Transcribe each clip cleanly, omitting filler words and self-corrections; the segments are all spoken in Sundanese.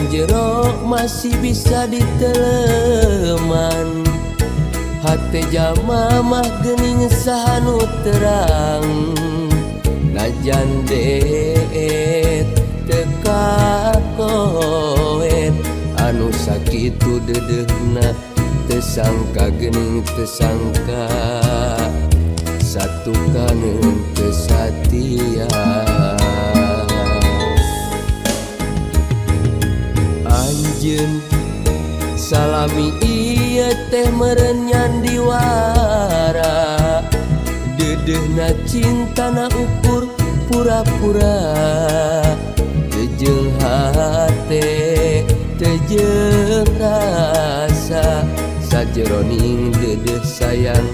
Najan jero masih bisa diteleman. Hate jalma mah geuning saha nu terang. Najan deet teu kakoet, anu sakitu dedehna teu sangka geuning teu sangka. Satu kangen teu satia. Anjeun salami ieu teh meureun nyandiwara. Deudeuhna cintana ukur pura-pura. Teu jeung hate teu jeung rasa. Sajeroning deudeuh sayang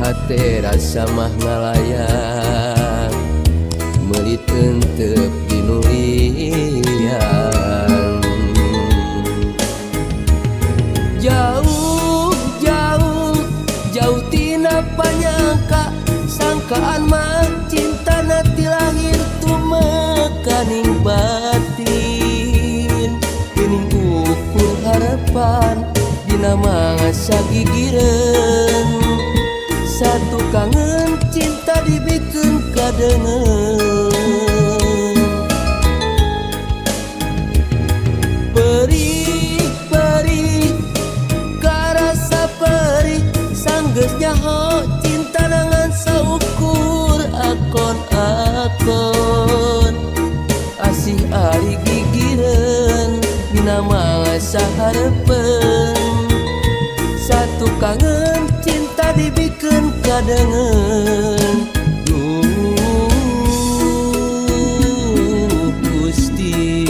hate rasa mah ngalayang. Meulit enteup dinulian. Jauh jauh jauh tina panyangka. Sangkaan mah cintana ti lahir tumekaning batin. Geuning ukur harapan dina mangsa gigireun. Satu kangen cinta dibikeun kadeungeun. Perih perih karasa perih. Sanggeus nyaho cinta ngan saukur akon-akon. Asih ari gigireun dina mangsa hareupeun. Satu kangen cinta dibikeun kadeungeun. Duh Gusti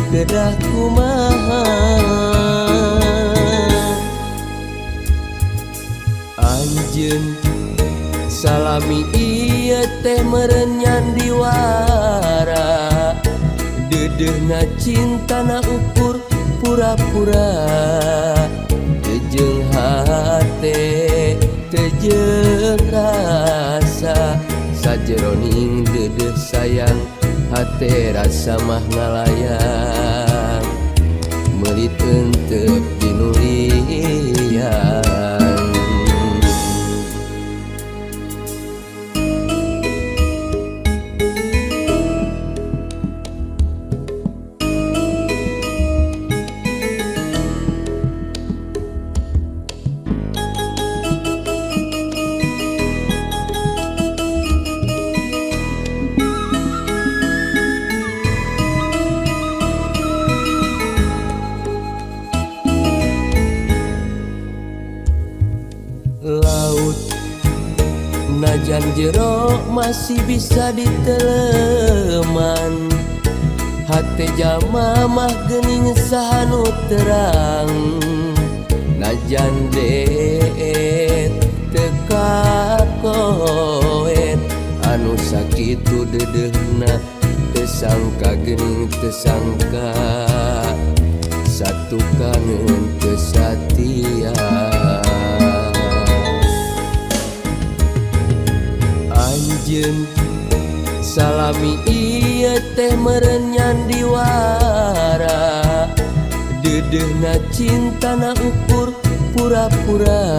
kedah kumaha. Anjeun salami ieu teh meureun nyandiwara. Deudeuhna cintana ukur pura-pura. Teu jeung hate teu jeung rasa. Sajeroning deudeuh sayang hate rasa mah ngalayang. Meulit enteup dinulian. Laut najan jero masih bisa diteleman. Hate jalma mah geuning saha nu terang. Najan deet teu kakoet, anu sakitu dedehna teu sangka geuning teu sangka. Satu kangen teu satia. Anjeun salami ieu teh meureun nyandiwara. Deudeuhna cintana ukur pura-pura.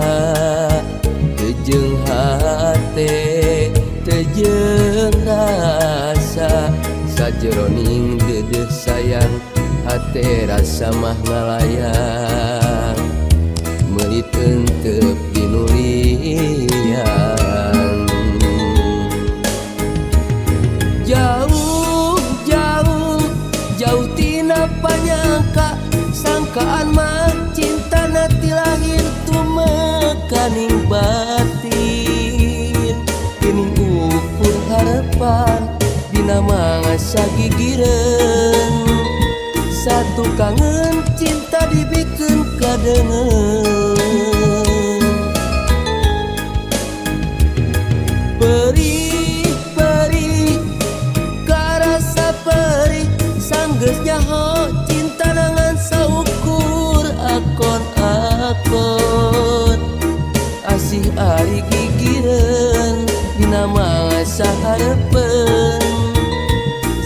Teu jeung hate teu jeung rasa. Sajeroning deudeuh sayang hate rasa mah ngalayang. Meulit enteup dinulian. Jauh jauh jauh tina panyangka. Sangkaan mah cintana ti lahir tumekaning batin. Geuning ukur harapan dina mangsa gigireun. Satu kangen cinta dibikeun kadeungeun. Perih perih karasa perih. Sanggeus nyaho cinta ngan saukur akon-akon. Asih ari gigireun dina mangsa hareupeun.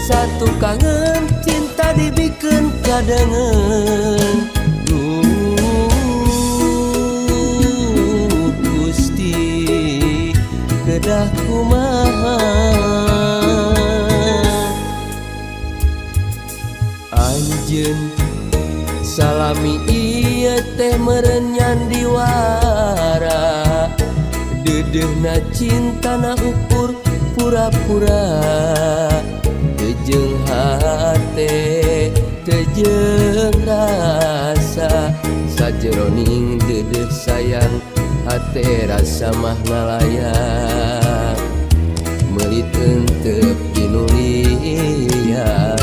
Satu kangen cinta dibikeun kadengen. Duh Gusti kedah kumaha anjeun salami ieu teh meureun nyandiwara deudeuhna cintana ukur pura-pura teu jeung hate teu jeung rasa sajeroning deudeuh sayang hate rasa mah ngalayang meulit enteup dinulian.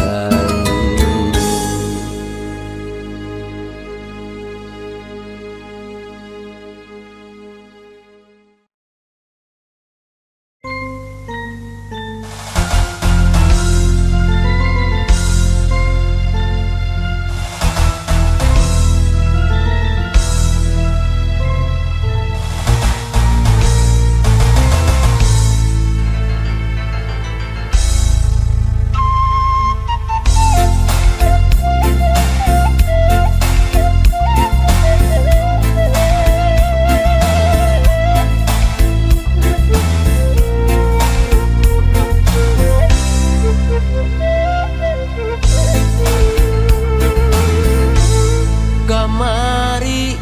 Kamari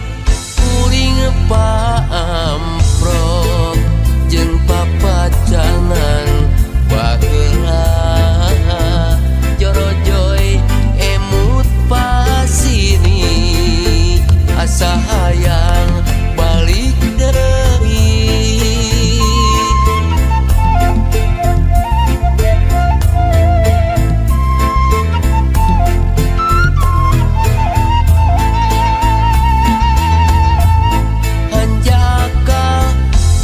kuring paamprok jeung papacanan baheula jorojoy emut pasini asa hayang balik deui.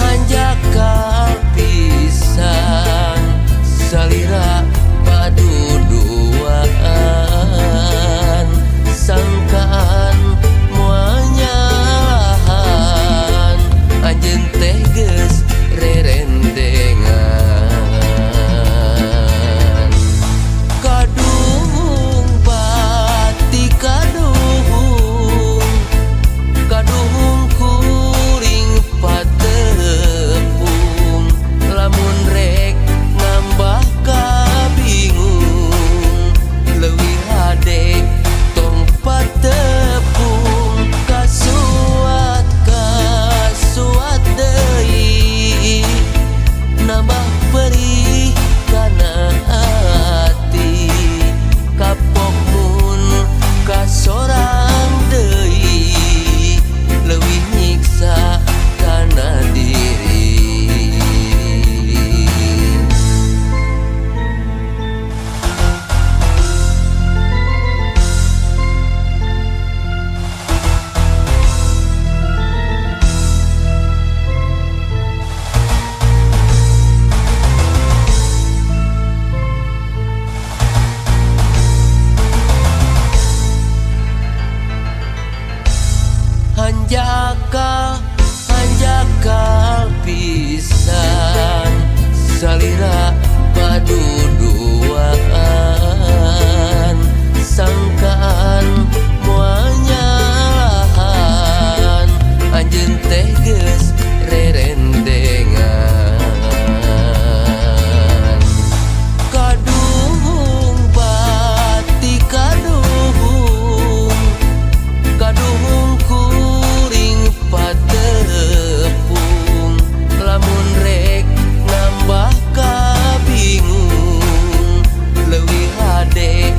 Hanjakal pisan salira paduduaan sangkaan moal nyalahan anjeun teh geus rerendengan. Kaduhung pati kaduhung kaduhung kuring patepung lamun rek nambah kabingung leuwih hade tong patepung kasuat kasuat deui nambah perih kana ati kapok mun kasorang deui leuwih nyiksa kana diri. Hanjakal hanjakal pisan salira paduduaan sangkaan moal nyalahan anjeun teh geus rerendengan. Kaduhung pati kaduhung kaduhung kuring patepung lamun rek nambah kabingung leuwih hade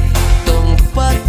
tong patepung.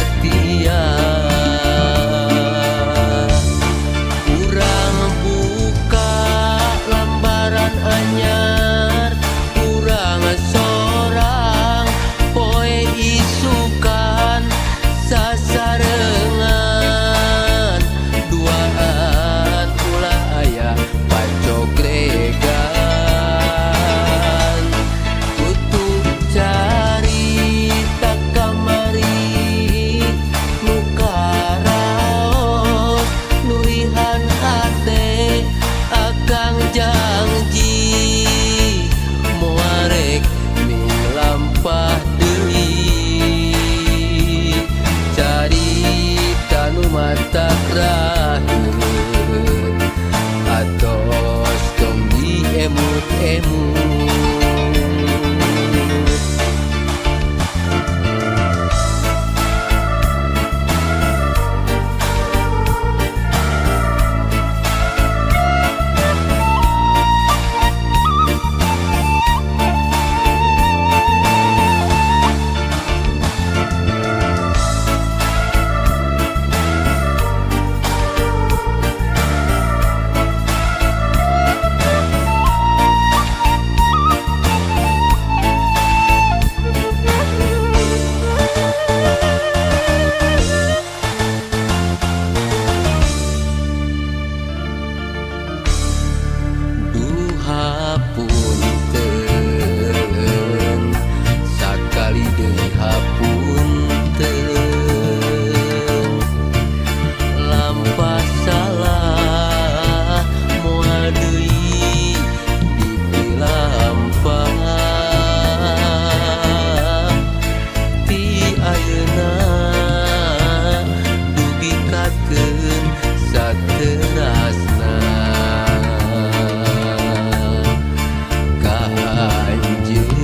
satia. Urang buka lambaran anyar, urang sorang poe isukan sasarengan duaan ulah aya pacogregan. Tutup carita kamari nu karaos nurihan hate akang janji moal rek milampah deui. Carita nu matak raheut atos tong diemut-emut. Duha punten sakali deui hapunten, lampah salah moal deui dipilampah. Ti ayeuna dugi kakeun saterasna ka anjeun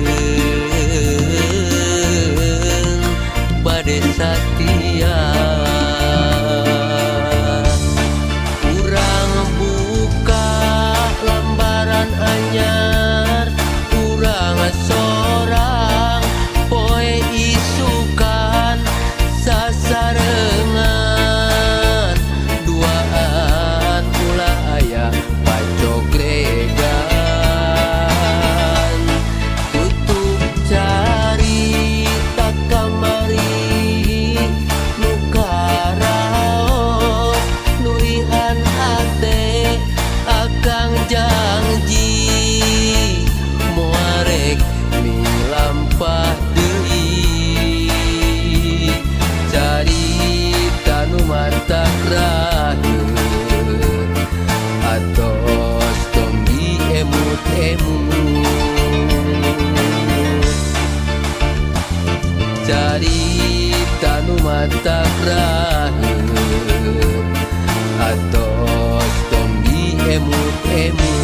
bade satia. Urang buka lambaran anyar, urang sorang poe isukan sasarengan duaan ulah aya pacogregan. Tutup carita kamari nu karaos nurihan hate akang janji moal rek milampah deui. Carita nu matak raheut atos tong diemut-emut. Carita nu matak raheut atos tong diemut-emut.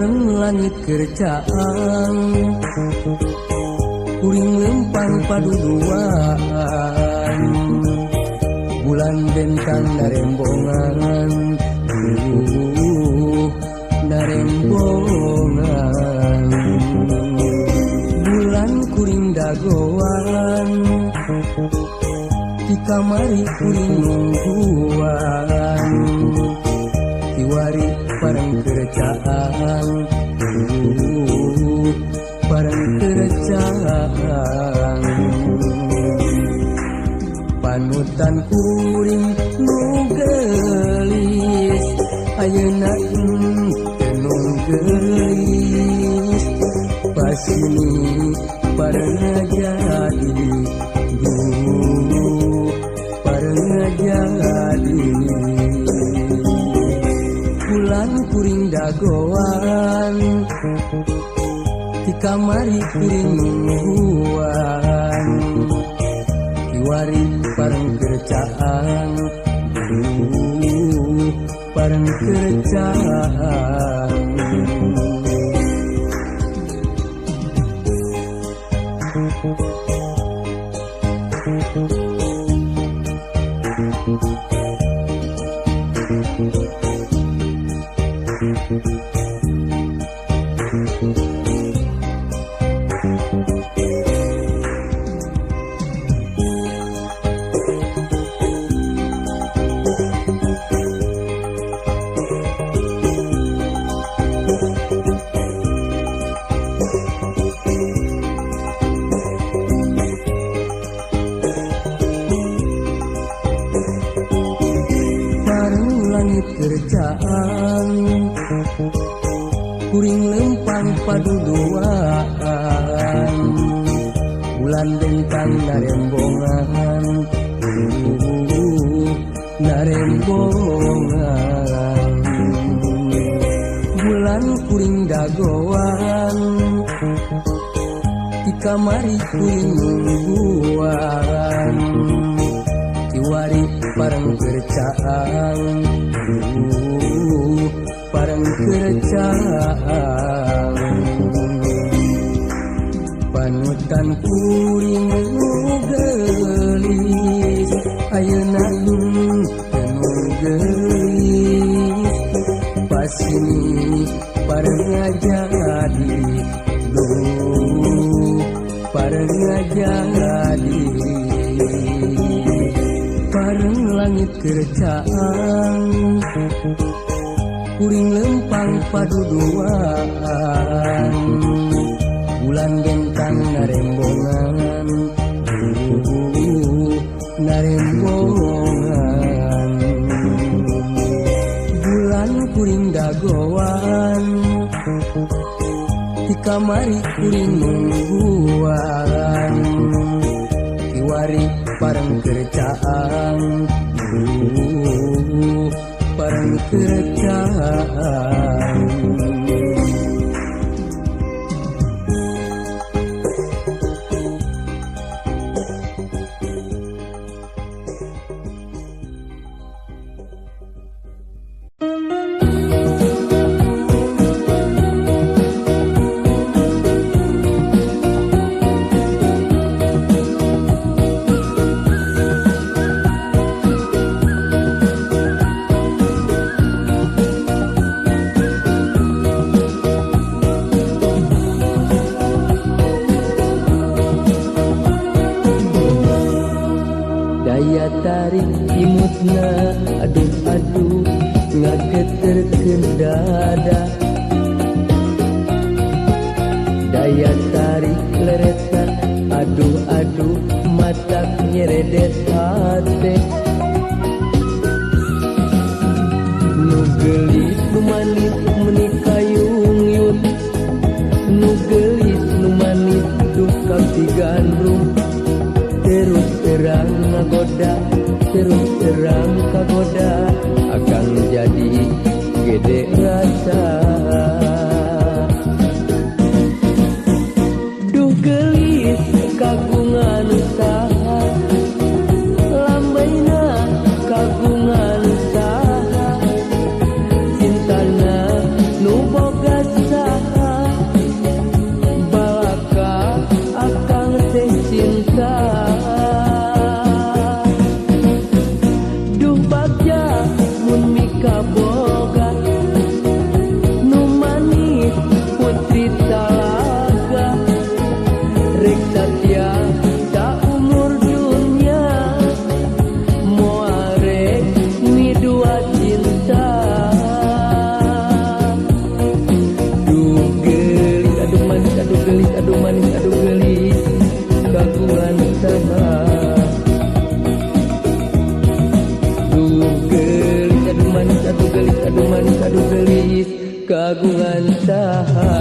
Bareng langit kercaan kuring lempang paduduaan bulan bentang narembongan narembongan bulan kuring dagoan di kamari kuring nungguan kiwari bareng kerjaan bareng kerjaan panutan kuring nu geulis ayeuna teu nu geulis pasini bareng jadi bareng jadi bulan kuring dagoan di kamari kuring nungguan kiwari bareng kerjaan bareng kerjaan. Kerjaan kuring lempang paduduaan bulan bentang narembongan narembongan bulan kuring dagoan di kamari kuring nungguan kiwari bareng kerjaan bareng kerjaan panutan kuring nu geulis ayeuna teu nu geulis pasini bareng jadi bareng jadi bareng langit kerjaan kuring lempang paduduaan bulan bentang narembongan narembongan bulan kuring dagoan di kamari kuring nungguan kiwari bareng kerjaan bareng kerjaan. Daya tarik imutna aduh aduh ngageterkeun dada daya tarik leretna aduh aduh matak nyeredet hate nu geulis nu manis meuni kayungyun nu geulis nu manis duh kapti gandrung terus terang ngagoda terus terang kagoda akan jadi gede rasa. Duh geulis kagungan usaha lambaina kagungan usaha cintana nu boga. kagungan saha.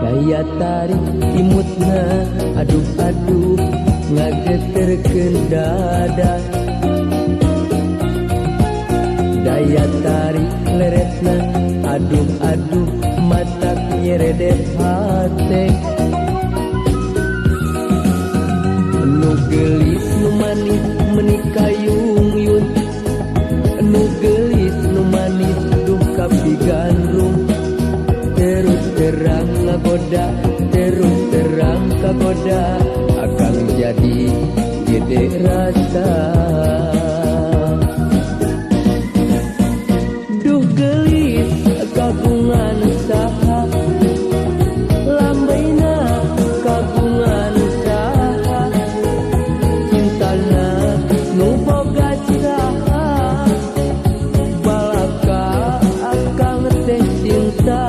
Daya tarik imutna aduh-aduh ngageterkeun dada. Daya tarik leretna aduh-aduh matak nyeredet hate. Nu geulis nu manis meuni kayungyun, nu geulis nu manis duh kapigandrung. Terus terang ngagoda, terus terang kagoda, akang jadi gede rasa. Duh geulis kagungan saha, lambaina kagungan saha, cintana nu boga saha, balaka akang teh cinta.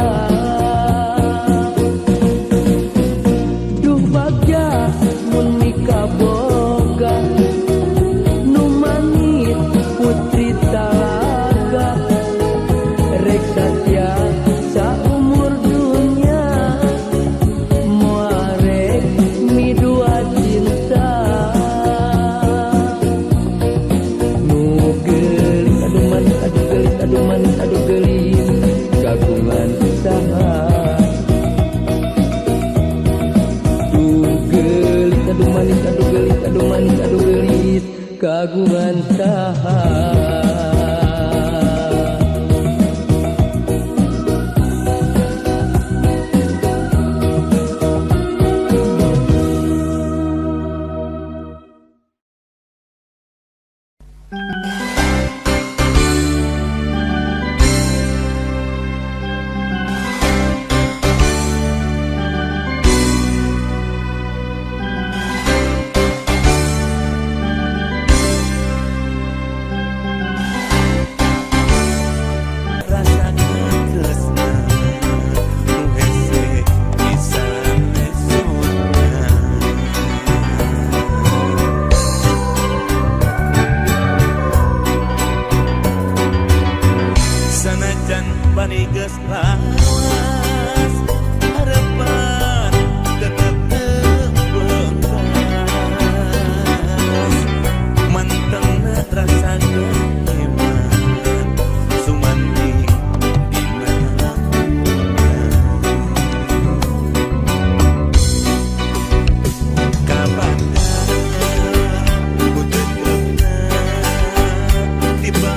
Boga nu manis putri talaga, rek satia saumur dunya, moal rek midua cinta. Nu geulis aduh manis aduh geulis aduh manis aduh geulis kagungan saha. Aduh manis aduh geulis aduh manis aduh geulis kagungan saha. Tiba-tiba.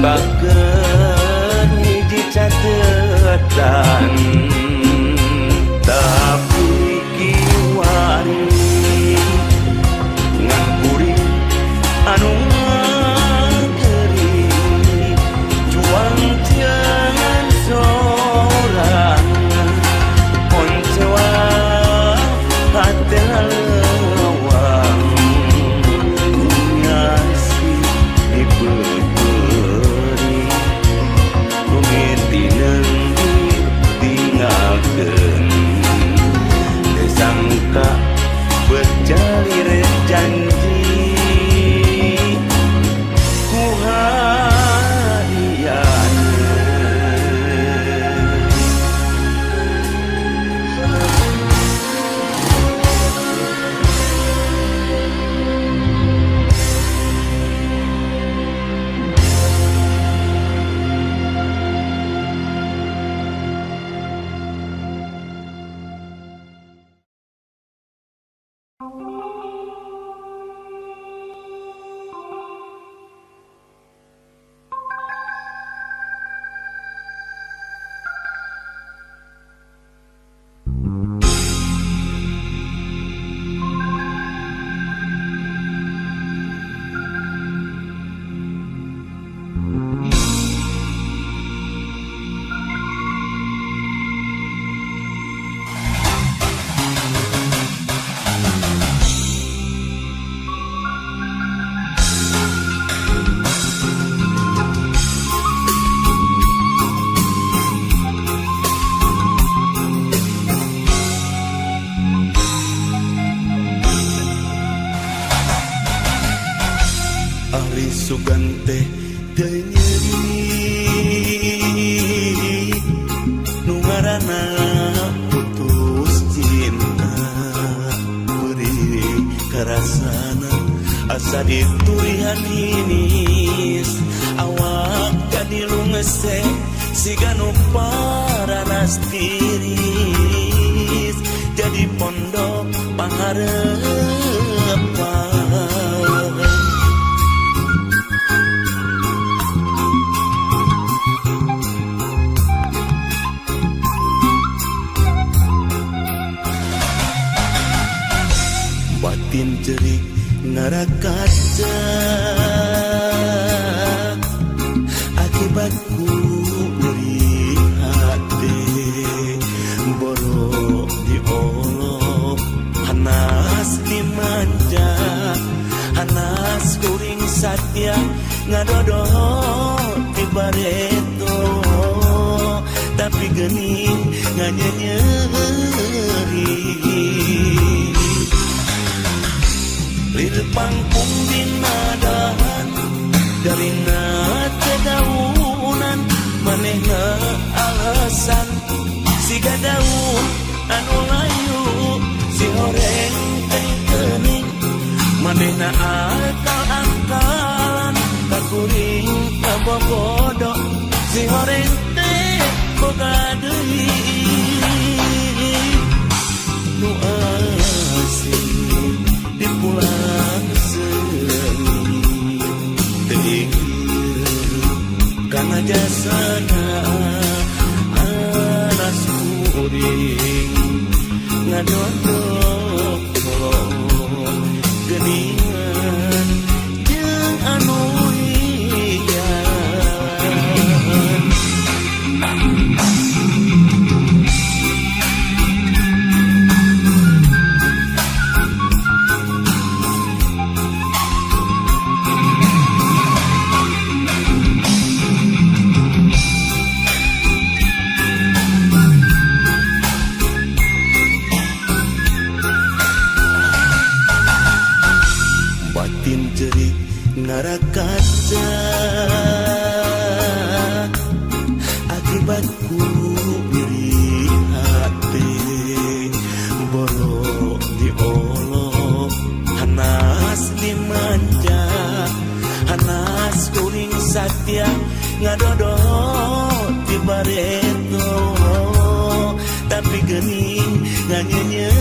Nyungkakeun hiji catetan, tapi kiwari ngan kuring anu ngageuring juang jangan sorangan koncewa hate lewang ngasih dipeupeuring mimiti ditinggalkeun. Teu sangka bejalir janji ku hadiahna. Ari sugan teh teu nyeri nu ngaranna putus cinta, beri karasana asa diturihan hinis, awak jadi lungese siga nu paranas tiris, jadi pondok pangharepan. Batin cerik ngarakaca akibat ku nyeri hati, boro diolok hanas dimanja, hanas kuring satya ngadodo di bareto, tapi geuning nganyenyeri. Lir pangpung dinadahan darina teh daunan, manehna alasan siga daun anu layu, si horeng teh geuning manehna akal-akalan ka kuring kabobodo, si horeng teh boga deui nu asing di pulang seungit teu kana jasana anas kuring ngadodok geuningan jeung anu hian. Batin jerik ngarakaca akibat ku nyeri hati, boro diolok hanas dimanja, hanas kuring satya ngadodo di bareto, tapi geuning nganyenyeri.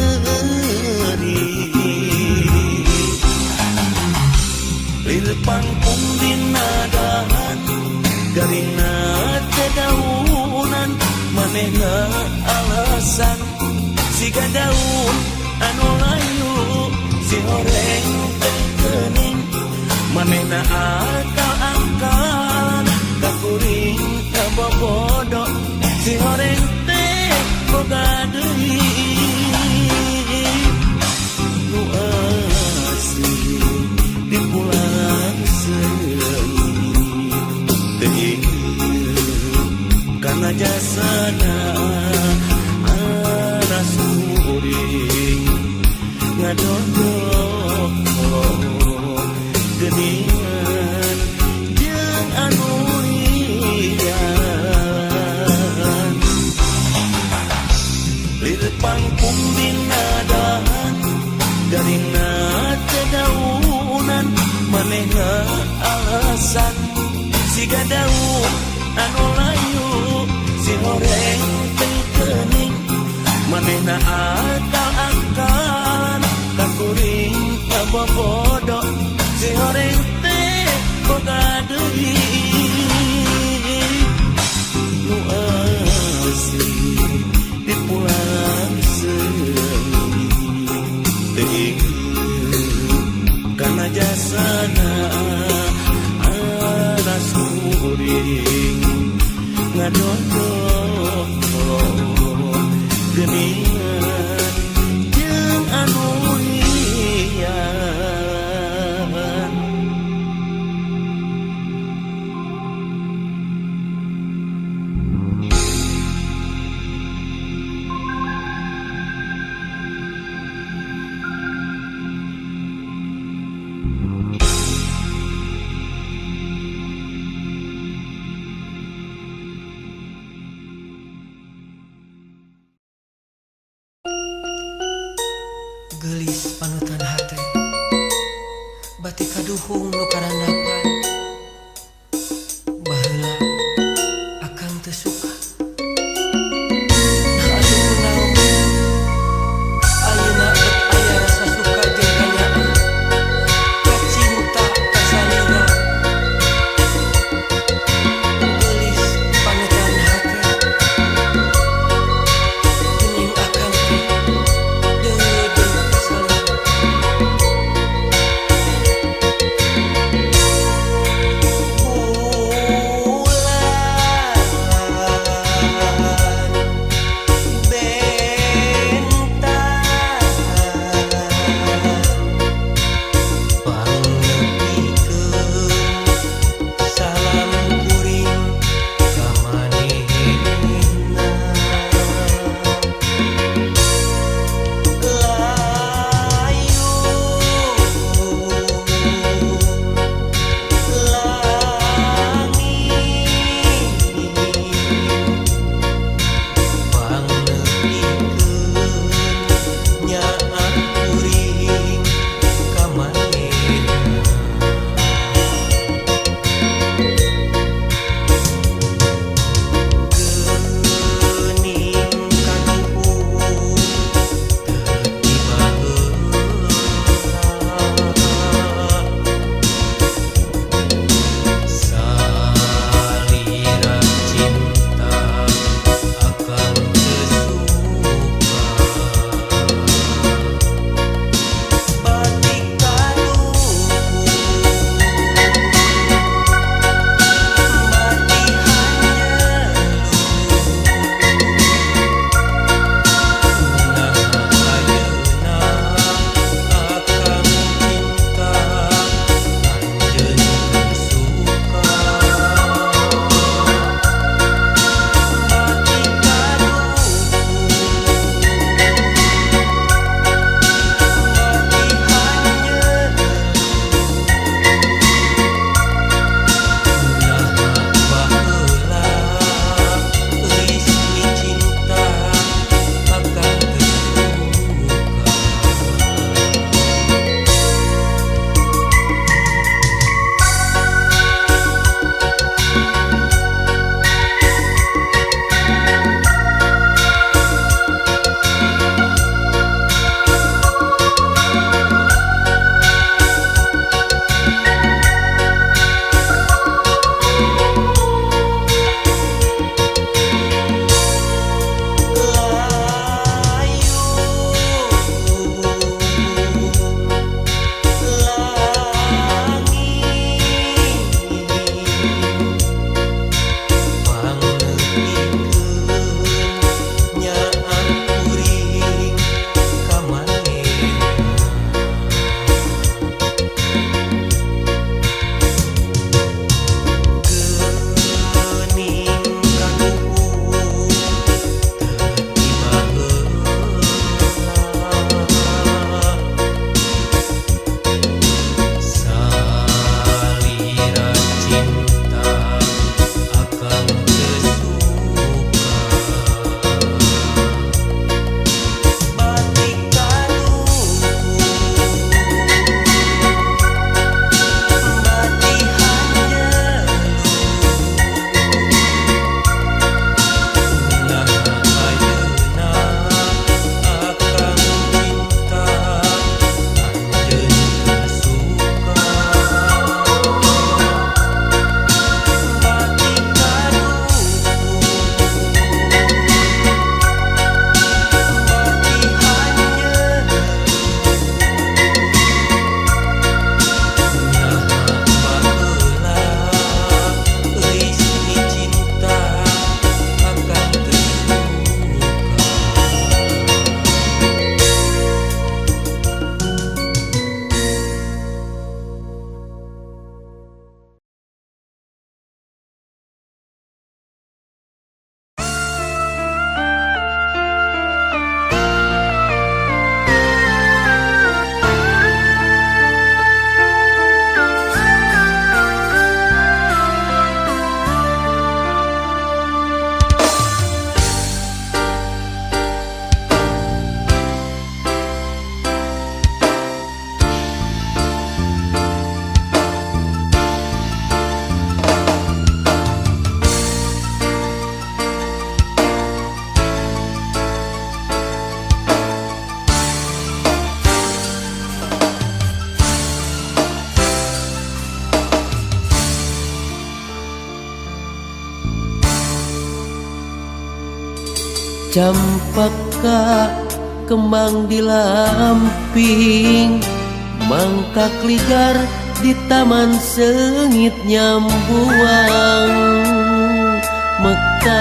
Lir pangpung dinadahan Garina teh daunan manehna alasan siga daun anu layu si horeng teh geuning manehna akal-akalan ka kuring kabobodo si horeng teh boga deui nu asih di pulang seungit teu kana jasana aras kuring ngadodok geuningan jeung anu lian lir pangpung dina dahan garina teh daunan manehna alasan siga daun anu layu si horeng teh geuning manehna akal-akalan ka kuring kabobodo si horeng teh boga deui nu asih di pulang seungit teu kana jasana aras kuring ngadodok geuningan jeung anu lian. Gelis panutan hate bati kaduhung nu karandapan baheula akang teu suka nah atuh kunaon ayeuna bet aya rasa suka jeung kanyaah kacinta ka salira. Gelis panutan hate geuning akang teh deudeuh ka salira. Campaka kembang di lamping, mangkak ligar di taman sengit nyambuang. Mekar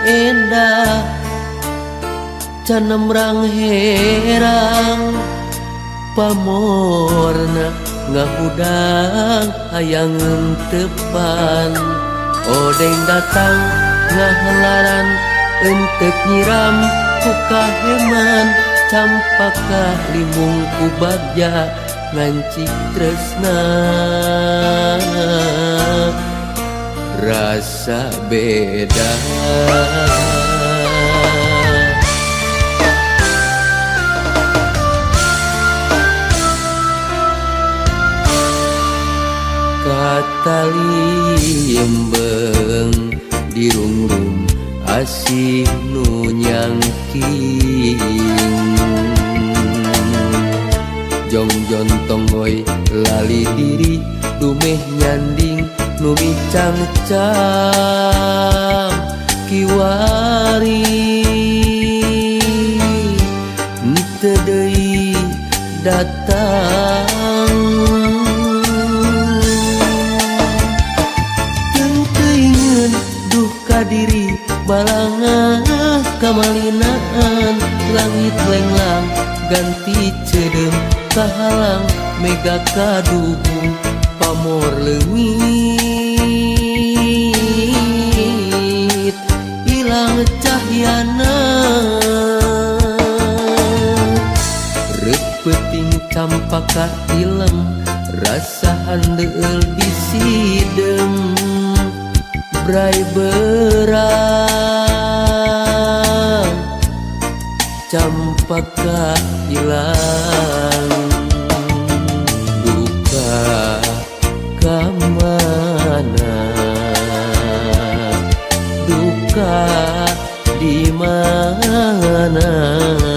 endah canemrang herang, pamorna ngahudang hayang tepan. Odeng datang ngahelaran entep nyiram ku kaheman, campaka limbung ku bagja ngancik tresna rasa beda. Kataliembeng dirungrung asih nu nyangking, jongjon tonggoy lali diri dumeh nyanding nu micangcang kiwari. Teu deui datang teuingeun duh kadiri balangah kamalinaan, langit lenglang ganti ceudeum kahalang mega kaduhung pamor leungit ilang cahyana. Reuk peuting campaka tilem rasa handeueul disidem brai berang campaka ilang. Duka ka mana, duka di mana.